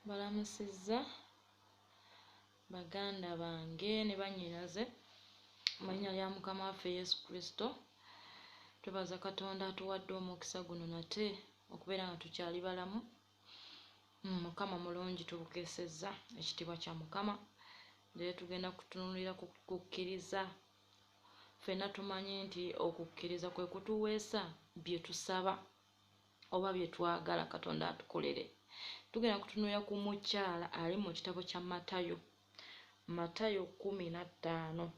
Mbalamusizza baganda bange ne bannyinaze mu linnya lya Mukama waffe Yesu Kristo. Twebaza Katonda atuwadde omukisa guno nate okubeera nga tukyali balamu. Mukama mulungi, tubukeesezza ekitiibwa kya Mukama. Leero tugenda kutunuulira ku kukkiriza. Ffenna tumanyi nti okukkiriza kwe kutuweesa bye tusaba oba bye twagala Katonda atukolere. Tugenda kutunuulira ku mukyala ali mu kitabo kya Matayo, Matayo 15.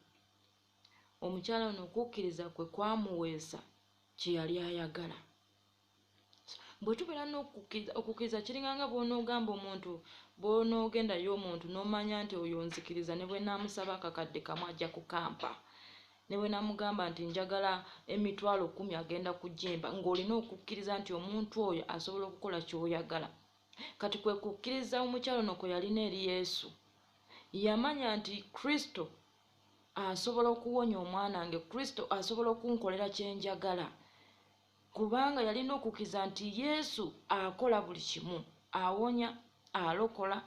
Omukyala ono okukkiriza kwe kwamuweesa kye yali ayagala. Bwe tubeera n'okukkiriza, okukkiriza kiringa nga bw'onoogamba omuntu, bw'onoogendayo omuntu n'omanya nti oyo nzikiriza ne bwe nnaamusaba akakadde kamu ajja kukampa. Ne bwe naamugamba nti njagala 100,000 agenda kugimpa, ng'olina okukkiriza nti omuntu oyo asobola okukola ky'oyagala. Kati kwe kukkiriza omukyala ono kwe yalina eri Yesu. Yamanya nti Kristo asobola okuwonya omwana wange, Kristo asobola okunkolera kye njagala. Kubanga yalina okukkiriza nti Yesu akola buli kimu, awonya, alokola,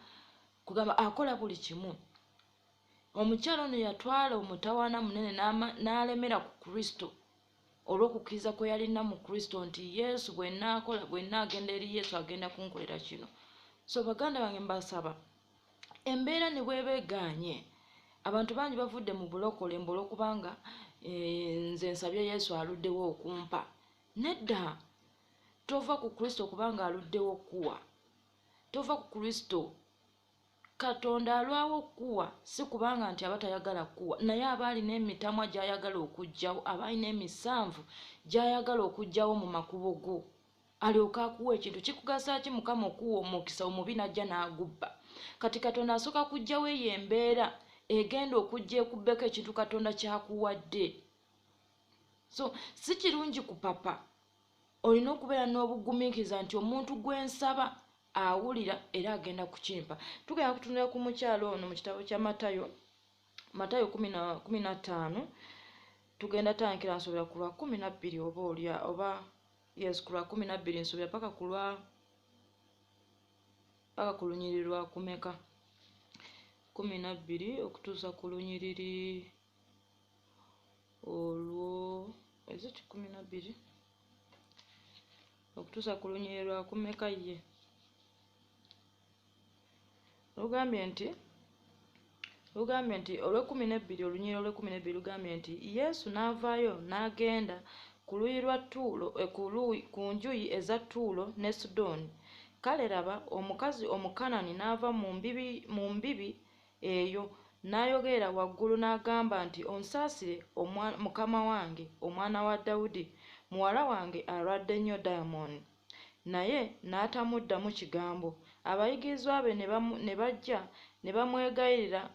kugamba akola buli kimu. Omukyala ono yatwala omutawaana munene n'alemera ku Kristo olw'okukkiriza kwe yalina mu Kristo nti Yesu bwe nnaakola, bwe nnaagenda eri Yesu agenda kunkolera kino. So baganda bange mbasaba, embeera ne bw'eba egaanye, abantu bangi bavudde mu bulokole mbu olw'okubanga nze nsabye Yesu aluddewo okumpa. Nedda, tova ku Kristo kubanga aluddewo okukuwa. Tova ku Kristo. Katonda alwawo okukuwa si kubanga nti aba tayagala kukuwa, naye aba alina emitamwa gy'ayagala okuggyawo, aba alina emisanvu gy'ayagala okuggyawo mu makubo go, alyoke akuwa ekintu. Kikugasa ki Mukama okuwa omukisa omubi n'ajja n'agubba? Kati Katonda asooka kuggyawo eyo embeera egenda okujja ekubbeko ekintu Katonda ky'akuwadde. So si kirungi kupapa, olina okubeera n'obugumiikiriza nti omuntu gwe nsaba awulira era agenda kukimpa. Tugenda kutunula ku mukyala ono mu kitabo kya Matayo, Matayo 15. Tugenda tandikira nsuubira ku lwa 12 oba olya oba yes ku lwa 12 nsuubira paka ku lwa paka ku lunyiriri lwa kumeka, 12 okutuusa ku lunyiriri olwo, is it 12 okutuusa ku lunyiriri lwa kumeka? Ye lugambye nti olw'ekumi n'ebbiri, olunyiriri olw'ekkumi n'ebbiri lugambye nti Yesu n'avaayo n'agenda ku luuyi lwa Ttuulo, ku njuyi eza Ttuulo ne Sidoni. Kale laba, omukazi Omukanani n'ava mu mbibi eyo n'ayogerera waggulu n'agamba nti, "Onsaasire, Mukama wange, omwana wa Dawudi, muwala wange alwadde nnyo dayimooni." Naye n'atamuddamu kigambo. Abayigirizwa be ne bajja ne bamwegayirira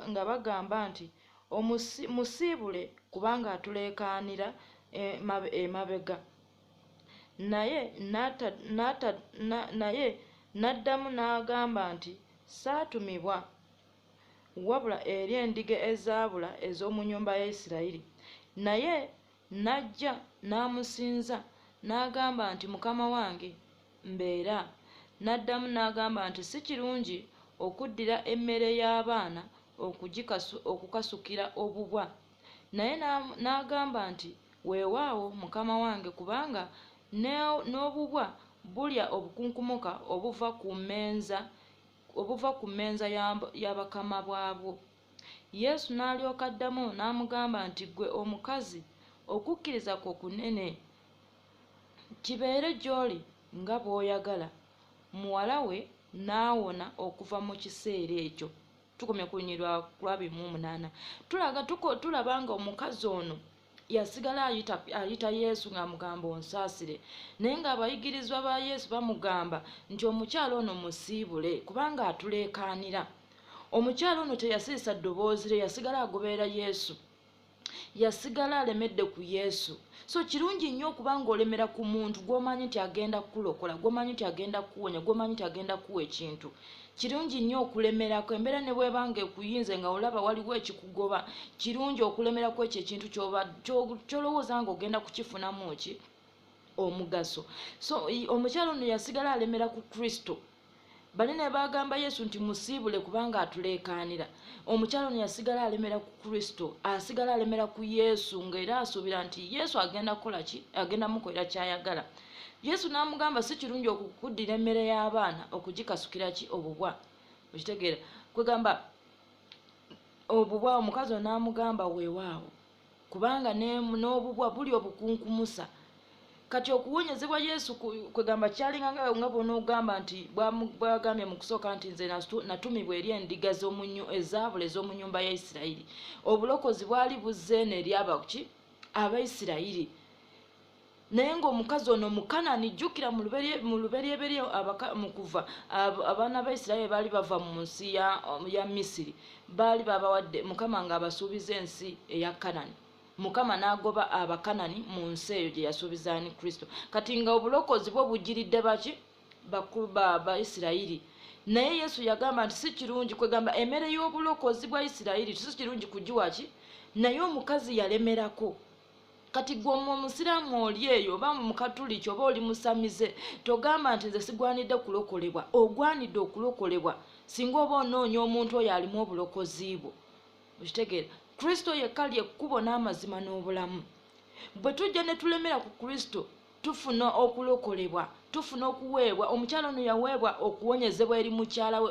nga bagamba nti, "Musiibule, kubanga atuleekaanira emabega." Naye n'addamu n'agamba nti, "Saatumibwa wabula eri endiga ezaabula ez'omu nnyumba ya Isirayiri." Naye n'ajja n'amusinza n'agamba nti, "Mukama wange, mbeera." N'addamu n'agamba nti, "Si kirungi okuddira emmere y'abaana okukasukira obubwa." Naye n'agamba nti, "Weewaawo, Mukama wange, kubanga n'obubwa bulya obukunkumuka obuva ku mmeeza ya bakama bwabwo." Yesu n'alyoka addamu n'amugamba nti, "Ggwe omukazi, okukkiriza kwo kunene, kibeere gy'oli nga bw'oyagala." Muwala we n'awona okuva mu kiseera ekyo. Tukomye ku lunyiriri lwa 28. Tulaga tulaba nga omukazi ono yasigala ayita Yesu ng'amugamba, "Onsaasire," naye ng'abayigirizwa ba Yesu bamugamba nti, "Omukyala ono musiibule, kubanga atuleekaanira." Omukyala ono teyasirisa ddoboozi lye, yasigala agoberera Yesu, yasigala alemedde ku Yesu. So kirungi nnyo okuba ng'olemera ku muntu gw'omanyi nti agenda kukulokola, gw'omanyi nti agenda kukuwonya, gw'omanyi nti agenda kukuwa ekintu. Kirungi nnyo okulemerako embeera ne bw'eba nga ekuyinze, nga olaba waliwo ekikugoba. Kirungi okulemerako ekyo ekintu ky'olowooza nga ogenda kukifunamu ki. Omugaso. So omukyala ono yasigala alemera ku Kristo. Bali ne bagamba Yesu nti musiibule kubanga atuleekaanira. Omukyala ono yasigala alemera ku Kristo, asigala alemera ku Yesu, ng'era asuubira nti Yesu agenda kukola ki? Agenda mukolera ky'ayagala. Yesu n'amugamba si kirungi okukuddira emmere y'abaana okugikasukira ki? Obubwa. Okitegeera? Kwegamba obubwa. Omukazi ono n'amugamba weewaawo, kubanga n'obubwa buli obukunkumusa. Kati okuwonyezebwa Yesu kwegamba kyalinga nga bw'onoogamba nti bwagambye mu kusooka nti nze natumibwa eri endiga ezaabula ez'omu nnyumba ya Isirayiri. Obulokozi bwali buzze eno eri abaki? Abaisirayiri. Naye ng'omukazi ono Mukanani, jjukira mu luberyeberye mu kuva abaana ba Isirayiri baali bava mu nsi ya Misiri, baali babawadde Mukama ng'abasuubiza ensi eya Kanani. Mukama n'agoba Abakanani mu nsi eyo gye yasuubiza ni Kristo. Kati nga obulokozi bwo bugiridde baki? Baisirayiri. Naye Yesu yagamba nti si kirungi, kwegamba emmere y'obulokozi bwa Isirayiri si kirungi kugiwa ki? Naye omukazi yalemerako. Kati gwe omusiraamu oli eyo oba mukatuliki oba oli musamize, togamba nti nze sigwanidde kulokolebwa. Ogwanidde okulokolebwa singa oba onoonya omuntu oyo alimu obulokozi bwo. Okitegeera? Kristo yekka ly'ekkubo n'amazima n'obulamu. Bwe tujja ne tulemera ku Kristo, tufuna okulokolebwa, tufuna okuweebwa. Omukyala ono yaweebwa okuwonyezebwa eri mukyala we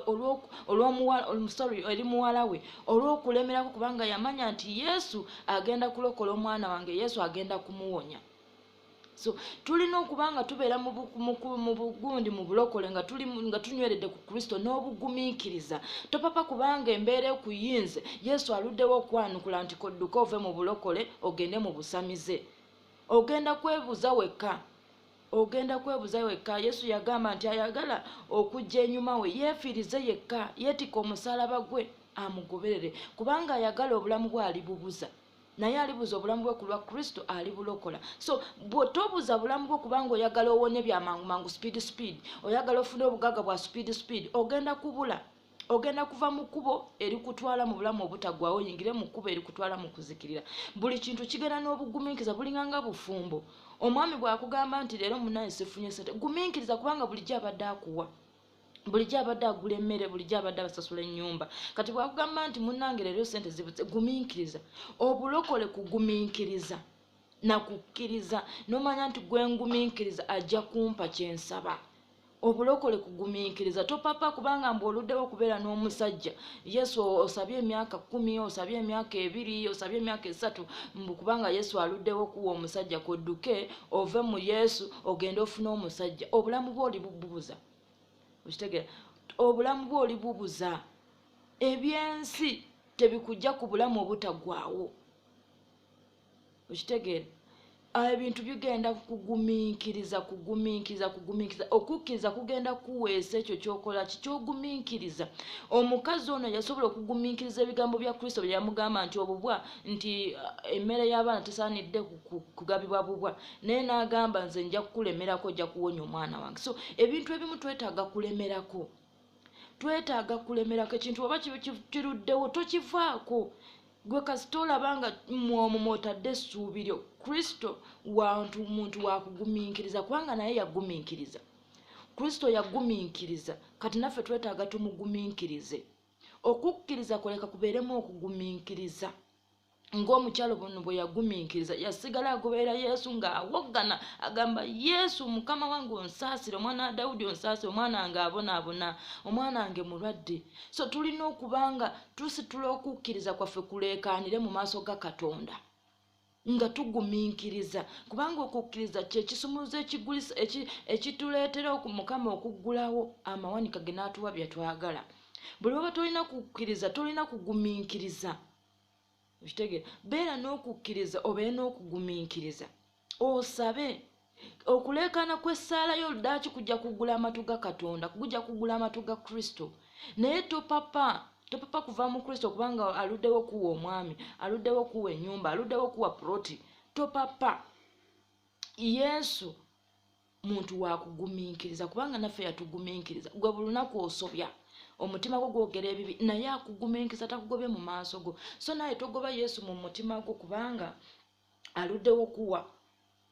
eri muwala we olw'okulemerako, kubanga yamanya nti Yesu agenda kulokola omwana wange, Yesu agenda kumuwonya. So tulina okuba nga tubeera mu bugundi, mu bulokole, nga tunyweredde ku Kristo n'obugumiikiriza. Topapa kubanga embeera ekuyinze. Yesu aluddewo okwanukula nti kodduka ove mu bulokole ogende mu busamize. Ogenda kwebuuza wekka. Ogenda kwebuuza wekka. Yesu yagamba nti ayagala okujja ennyuma we yeefiirize yekka, yeetikka omusaalaba gwe amugoberere, kubanga ayagala obulamu bwe alibubuza. Naye alibuza obulamu bwe ku lwa Kristo alibulokola. So bw'otobuza bulamu bwo kubanga oyagala owone bya mangu mangu, speed speed, oyagala ofune obugagga bwa speed speed, ogenda kubula. Ogenda kuva mu kkubo erikutwala mu bulamu obutaggwaawo, oyingire mu kkubo erikutwala mu kuzikirira. Buli kintu kigenda n'obugumiikiriza, bulinga nga bufumbo. Omwami bw'akugamba nti leero munnaye sifunye ssente, gumiikiriza kubanga bulijjo abadde akuwa, bulijjo abadde agula emmere, bulijjo abadde abasasula ennyumba. Kati bw'akugamba nti munnange leero ssente zibuze, gumiikiriza. Obulokole kugumiikiriza na kukkiriza, n'omanya nti gwe ngumiikiriza ajja kumpa kye nsaba. Obulokole kugumiikiriza. Topapa kubanga mbu oluddewo okubeera n'omusajja. Yesu osabye emyaka 10, osabye emyaka 2, osabye emyaka 3, mbu kubanga Yesu aluddewo okuwa omusajja, kodduke ove mu Yesu ogende ofune omusajja. Obulamu bwo oli bubuza. Okitegeera? Obulamu bwo oli bubuza. Ebyensi tebikujja ku bulamu obutaggwaawo. Okitegeera? Ebintu bigenda kugumiikiriza, kugumiikiriza, kugumiikiriza. Okukkiriza kugenda kuweesa ekyo ky'okola ki ky'ogumiikiriza. Omukazi ono yasobola okugumiikiriza ebigambo bya Kristo bye yamugamba nti obubwa, nti emmere y'abaana tesaanidde kugabibwa bubwa, naye n'agamba nze nja kukulemerako, ojja kuwonya omwana wange. So ebintu ebimu twetaaga kulemerako, twetaaga kulemerako. Ekintu oba kiruddewo tokivaako. Gwe kasita olaba nga omwo mw'otadde essuubi lyo. Kristo muntu wakugumiikiriza, kubanga naye yagumiikiriza. Kristo yagumiikiriza, kati naffe twetaaga tumugumiikirize. Okukkiriza kuleka kubeeremu okugumiikiriza. Ng'omukyalo buno bwe yagumiikiriza, yasigala agoberera Yesu ng'awoggana, agamba Yesu Mukama wange onsaasire, omwana wa Dawudi onsaasire, omwana wange abonaabona, omwana wange mulwadde. So tulina okuba nga tusitula okukkiriza kwaffe kuleekaanire mu maaso ga Katonda nga tugumiikiriza, kubanga okukkiriza kye kisumuluzo ekituleetera Mukama okuggulawo amawanika ge n'atuwa bye twagala. Buli lw'oba tolina kukkiriza, tolina kugumiikiriza. Okitegeera? Beera n'okukkiriza, obeere n'okugumiikiriza, osabe. Okuleekaana kw'essaala yo ddaaki kujja kuggula amatu ga Katonda, kujja kuggula amatu ga Kristo. Naye topapa, topapa kuva mu Kristo kubanga aluddewo okuwa omwami, aluddewo okuwa ennyumba, aluddewo okuwa ploti. Topapa. Yesu muntu wa kugumiikiriza, kubanga naffe yatugumiikiriza. Gwe buli lunaku osobya, omutima gwo gwogera ebibi, naye akugumiikiriza, takugobye mu maaso go. So naye togoba Yesu mu mutima gwo kubanga aluddewo okuwa.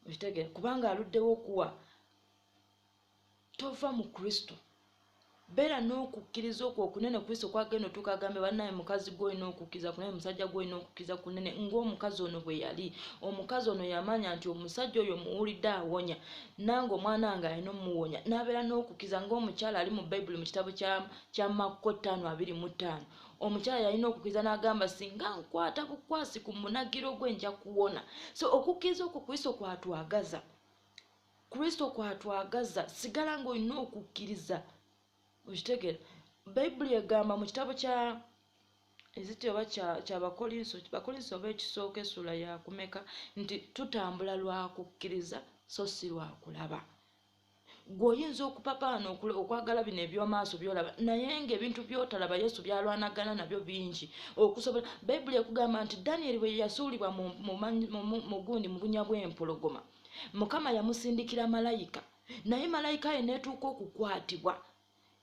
Okitegeera? Kubanga aluddewo okuwa. Tova mu Kristo, beera n'okukkiriza okwo okunene Kristo kwagenda otuuka agambe, bannaye mukazi gw'olina okukkiriza kunene, musajja gw'olina okukkiriza kunene, ng'omukazi ono bwe yali. Omukazi ono yamanya nti omusajja oyo muwulidde awonya, nange omwana wange alina omuwonya, n'abeera n'okukkiriza ng'omukyala ali mu Bayibuli mu kitabo kya Makko 5:25. Omukyala yalina okukkiriza n'agamba, singa nkwata bukwasi ku munagiro gwe nja kuwona. So okukkiriza okwo Kristo kwatwagaza, Kristo kwatwagaza. Sigala ng'olina okukkiriza. Okitegeera? Bayibuli egamba mu kitabo kya eziti oba kya Bakolinso, Bakolinso oba ekisooka essula yakumeka, nti tutambula lwa kukkiriza so si lwa kulaba. Gwe oyinza okupapaana okwagala bino eby'omaaso by'olaba, naye ng'ebintu by'otalaba Yesu byalwanagana nabyo bingi okusobola. Bayibuli ekugamba nti Danyeri bwe yasuulibwa mu gundi mu bunya bw'empologoma, Mukama yamusindikira malayika, naye malayika ye n'etuuka okukwatibwa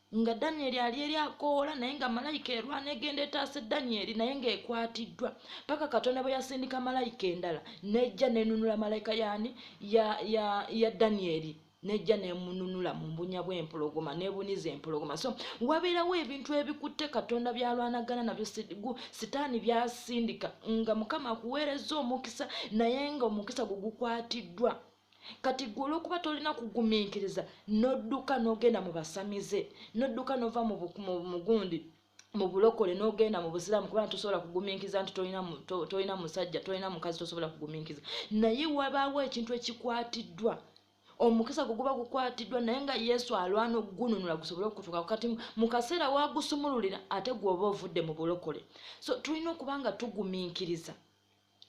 nga Danyeri ali eri akoola, naye nga malayika erwana egenda etaasa Danyeri, naye ng'ekwatiddwa paka Katonda bwe yasindika malayika endala n'ejja n'enunula malayika yaani ya Danyeri, nejja nemununula mu mbunya bw'empologoma, nebuniza empologoma. So wabeerawo ebintu ebikutte Katonda byalwanagana nabyo, Sitaani byasindika nga Mukama akuweereza omukisa, naye nga omukisa gwe gukwatiddwa. Kati gwe olw'okuba tolina kugumiikiriza, n'odduka n'ogenda mu basamize, n'odduka n'ova mu gundi mu bulokole n'ogenda mu busiraamu, kubanga tosobola kugumiikiriza nti tolina musajja, tolina mukazi, tosobola kugumiikiriza. Naye wabaawo ekintu ekikwatiddwa, omukisa gwe guba gukwatiddwa, naye nga Yesu alwana okugununula gusobole okutuuka. Kati mu kaseera waagusumululira, ate gwe oba ovudde mu bulokole. So tulina okuba nga tugumiikiriza,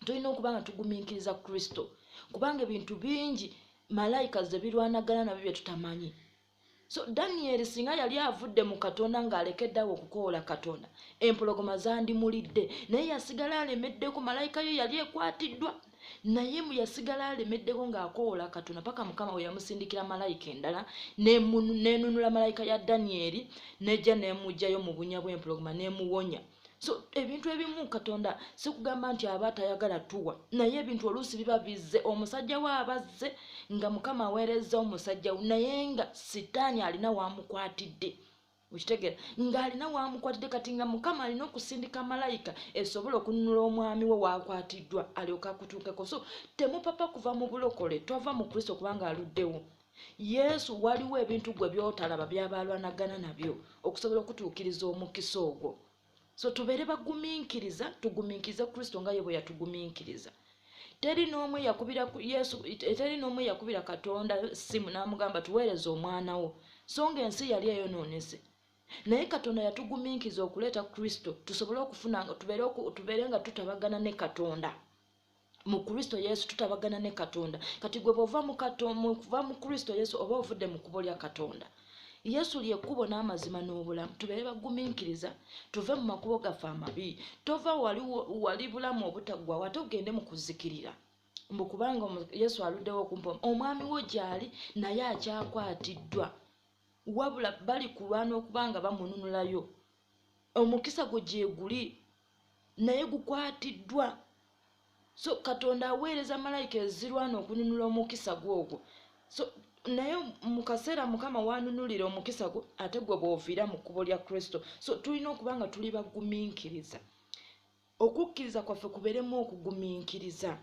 tulina okuba nga tugumiikiriza Kristo, kubanga ebintu bingi malayika ze birwanagana nabyo bye tutamanyi. So Danyeri singa yali avudde mu Katonda ng'alekeddeawo okukoola Katonda, empologoma zandimulidde, naye yasigala alemeddeko. Malayika yo yali ekwatiddwa, naye yasigala alemeddeko ng'akoola Katonda paka Mukama we yamusindikira malayika endala n'enunula malayika ya Danyeri, n'ejja n'emuggyayo mu bunya bw'empologoma n'emuwonya. So ebintu ebimu Katonda si kugamba nti aba tayagala tuwa, naye ebintu oluusi biba bizze. Omusajja we abazze nga Mukama aweerezza omusajja we, naye nga Sitaani alina wamukwatidde. Okitegeera? Ng'alina wamukwatidde. Kati nga Mukama alina okusindika malayika esobola okununula omwami we wakwatiddwa, alyoke akutuukeko. So temupapa kuva mu bulokole, tova mu Kristo kubanga aluddewo. Yesu waliwo ebintu gwe by'otalaba by'abalwanagana nabyo okusobola okutuukiriza omukisa ogwo. So tubeere bagumiikiriza, tugumiikirize Kristo nga ye bwe yatugumiikiriza. Teri n'omu yakubira Yesu, teri n'omu yakubira Katonda simu n'amugamba tuweereze omwana wo, so ng'ensi yali eyonoonese. Naye Katonda yatugumiikiriza okuleeta Kristo tusobole okufuna, tubeere nga tutabagana ne Katonda mu Kristo Yesu, tutabagana ne Katonda. Kati gwe bw'ova mu Kristo Yesu oba ovudde mu kkubo lya Katonda. Yesu ly'ekkubo n'amazima n'obulamu. Tubeere bagumiikiriza, tuve mu makubo gaffe amabi. Tova wali bulamu obutaggwaawo ate ogende mu kuzikirira, mbu kubanga Yesu aluddewo okumpa. Omwami wo gy'ali, naye akyakwatiddwa, wabula bali kulwana okuba nga bamununulayo. Omukisa gwe gye guli, naye gukwatiddwa. So Katonda aweereza malayika ezirwana okununula omukisa gwe ogwo. So naye mu kaseera Mukama wanunulira omukisa gwo, ate gwe bw'oviira mu kkubo lya Kristo. So tulina okuba nga tuli bagumiikiriza, okukkiriza kwaffe kubeeremu okugumiikiriza.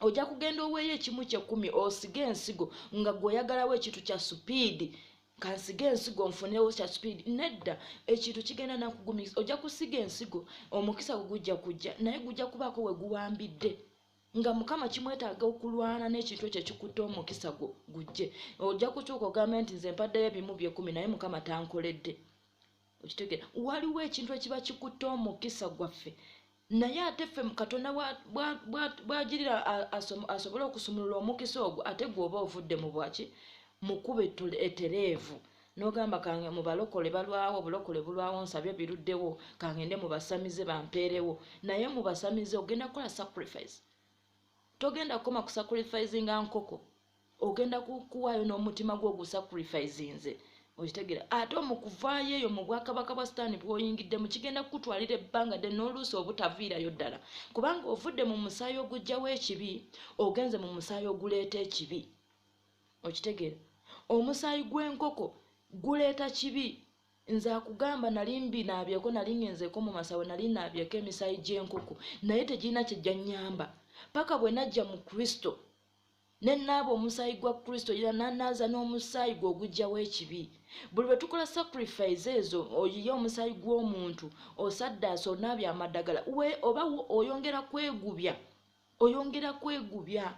Ojja kugenda oweeyo ekimu ky'ekkumi, osige ensigo nga gw'oyagalawo ekintu kya supiidi, kansige ensigo nfunewo kya supiidi. Nedda, ekintu kigenda nakugumiikiriza. Ojja kusiga ensigo, omukisa gwo gujja kujja, naye gujja kubaako we guwambidde, nga Mukama kimwetaaga okulwana n'ekintu ekyo ekikutte omukisa gwo gujje. Ojja kutuuka ogambe nti nze mpaddeyo ebimu by'ekkumi, naye Mukama tankoledde. Okitegeera? Waliwo ekintu ekiba kikutte omukisa gwaffe, naye ate ffe Katonda bw'agirira asobole okusumulula omukisa ogwo, ate gwe oba ovudde mu bwaki, mu kkubo ettereevu, n'ogamba kange mu balokole balwawo, obulokole bulwawo, nsabye biruddewo, kangende mu basamize bampeerewo. Naye mu basamize ogenda kukola sacrifice. Togenda kukoma ku sacrificinga nkoko, ogenda kuwaayo n'omutima gwo ogusacrificinze. Okitegeera? Ate omukuvaayo eyo mu bwakabaka bwa Sitaani bw'oyingiddemu kigenda kukutwalira ebbanga dde n'oluusi obutaviirayo ddala, kubanga ovudde mu musaayi oguggyawo ekibi ogenze mu musaayi oguleeta ekibi. Okitegeera? Omusaayi gw'enkoko guleeta kibi. Nze akugamba nali mbinaabyeko, nali ngenzeeko mu masabo, nali naabyeko emisaayi gy'enkoko, naye tegirina kyejja nnyamba paka bwe najja mu Kristo ne naaba omusaayi gwa Kristo, era nanaaza n'omusaayi gwe oguggyawo ekibi. Buli lwe tukola sacrifice ezo, oyiye omusaayi gw'omuntu, osaddaasa, onaabye amaddagala, oba oyongera kwegubya, oyongera kwegubya.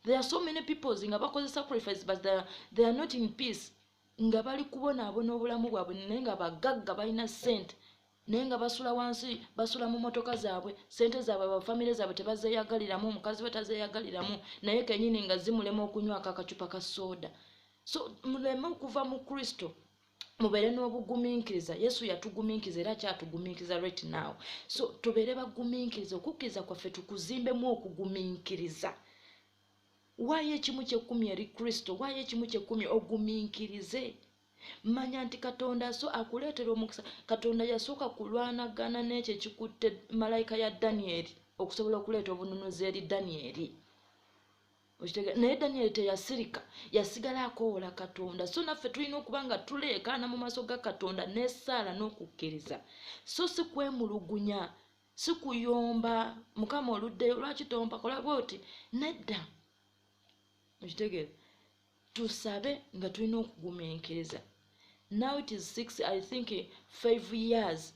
There are so many people nga bakoze sacrifice but they are not in peace, nga bali kubonaabona obulamu bwabwe, naye nga bagagga, balina ssente, naye nga basula wansi, basula mu motoka zaabwe, ssente zaabwe abafamire zaabwe tebazeeyagaliramu, omukazi we tazeeyagaliramu, naye kennyini nga zimulema okunywako akacupa ka sooda. So muleme okuva mu Kristo, mubeere n'obugumiikiriza. Yesu yatugumiikiriza era akyatugumiikiriza right now. So tubeere bagumiikiriza, okukkiriza kwaffe tukuzimbemu okugumiikiriza. Waayo ekimu kyekkumi eri Kristo, waayo ekimu kyekkumi ogumiikirize. Manya nti Katonda so akuleetera omukisa. Katonda yasooka kulwanagana n'ekyo ekikutte malayika ya Danyeri okusobola okuleeta obununuzi eri Danyeri. Naye Danyeri teyasirika, yasigala akoowola Katonda. So naffe tulina okuba nga tuleekaana mu maaso ga Katonda n'essaala n'okukkiriza, so si kwemulugunya, si kuyomba, Mukama oluddeyo lwaki tompa, kola bw'oti, nedda. Okitegeera? Tusabe nga tulina okugumiikiriza. Now it is 6, I think 5 years,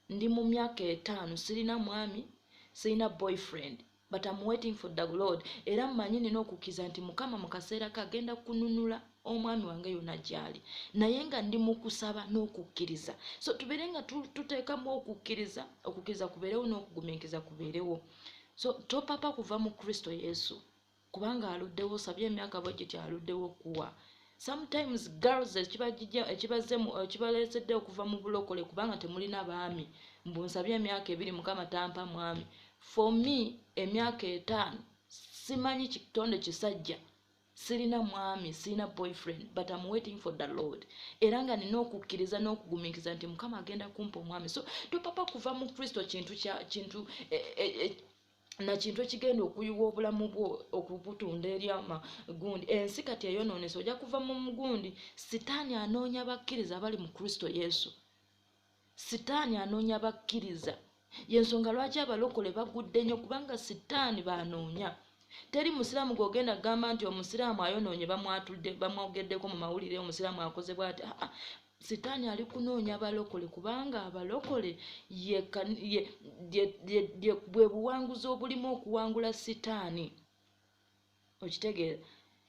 ndi mu myaka 5, sirina mwami, sirina boyfriend, but I'm waiting for the Lord. Era mmanyi nina okukkiriza nti Mukama mu kaseera ke agenda kununula omwami wange yonna gy'ali, naye nga ndi mu kusaba n'okukkiriza. So tubeere nga tuteekamu okukkiriza, okukkiriza kubeerewo n'okugumiikiriza kubeerewo. So topapa kuva mu Kristo Yesu kubanga aluddewo, osabye emyaka bwe giti, aluddewo okuwa. Sometimes girls ekibaleetedde okuva mu bulokole kubanga temulina baami, mbu nsabye emyaka 2 Mukama tampa mwami. For me emyaka 5 simanyi kitonde kisajja, sirina mwami, sirina boyfriend, but I'm waiting for the Lord. Era nga nina okukkiriza n'okugumiikiriza nti Mukama agenda kumpa omwami. So topapa kuva mu Kristo, kintu kya kintu na kintu ekigenda okuyiwa obulamu bwo okubutunda eri amagundi. Ensi kati eyonoonese, ojja kuva mu mugundi. Sitaani anoonya bakkiriza abali mu Kristo Yesu. Sitaani anoonya bakkiriza. Yensonga lwaki abalokole bagudde nnyo, kubanga sitaani banoonya. Teri musiraamu gw'ogenda kugamba nti omusiraamu ayonoonye, bamwatudde, bamwogeddeko mu mawulire, omusiraamu akoze bw'ati. Sitaani ali kunoonya abalokole, kubanga abalokole bwe buwanguzi obulimu okuwangula sitaani. Okitegeera?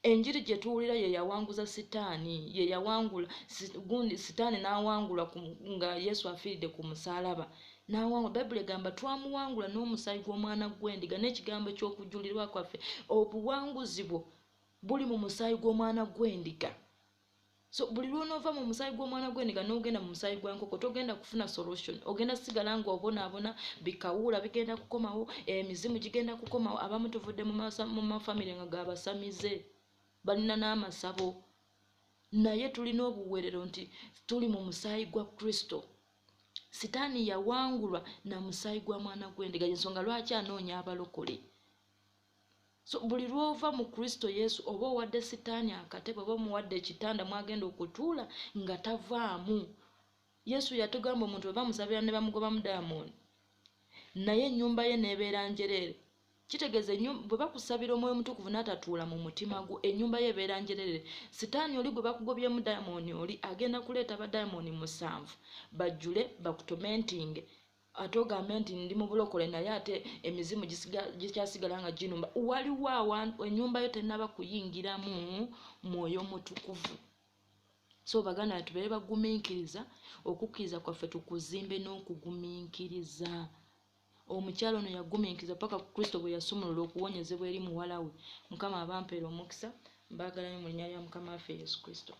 Enjiri gye tuwulira ye yawanguza sitaani, ye yawangula gundi sitaani n'awangula nga Yesu afiiridde ku musaalaba. N'awangula, Bayibuli egamba twamuwangula n'omusaayi gw'omwana gw'endiga n'ekigambo eky'okujulirwa kwaffe. Obuwanguzi bwo buli mu musaayi gw'omwana gw'endiga. So buli lw'onoova mu musaayi gw'omwana gw'endiga n'ogenda mu musaayi gw'enkoko, togenda kufuna solution. Ogenda sigala ng'obonaabona, bikawuula bigenda kukomawo, emizimu gigenda kukomawo. Abamu tuvudde mu mafamire nga gabasamize, balina n'amasabo, naye tulina obuweerero nti tuli mu musaayi gwa Kristo. Sitaani yawangulwa na musaayi gwa mwana gw'endiga, ensonga lwaki anoonya abalokole. So buli lw'ova mu Kristo Yesu oba owadde sitaani akatebe, oba omuwadde ekitanda mwagenda okutuula nga tavaamu. Yesu yatugamba omuntu bwe bamusabira ne bamugobamu dayimooni, naye ennyumba ye n'ebeera njereere. Kitegeeza bwe bakusabira Omwoyo Omutukuvu n'atatuula mu mutima gwo, ennyumba ye ebeera njereere. Sitaani oli gwe bakugobyemu dayimooni oli agenda kuleeta badayimooni 7 bajjule bakutomentinge, ate ogambe nti ndi mu bulokole naye ate emizimu gikyasigala nga ginumba. Waliwo ennyumba yo tennaba kuyingiramu Mwoyo Mutukuvu. So baganda tubeere bagumiikiriza, okukkiriza kwaffe tukuzimbe n'okugumiikiriza. Omukyala ono yagumiikiriza paka Kristo bwe yasumulula okuwonyezebwa eri muwala we. Mukama abampeere omukisa, mbaagala nnyo mu linnya lya Mukama waffe Yesu Kristo.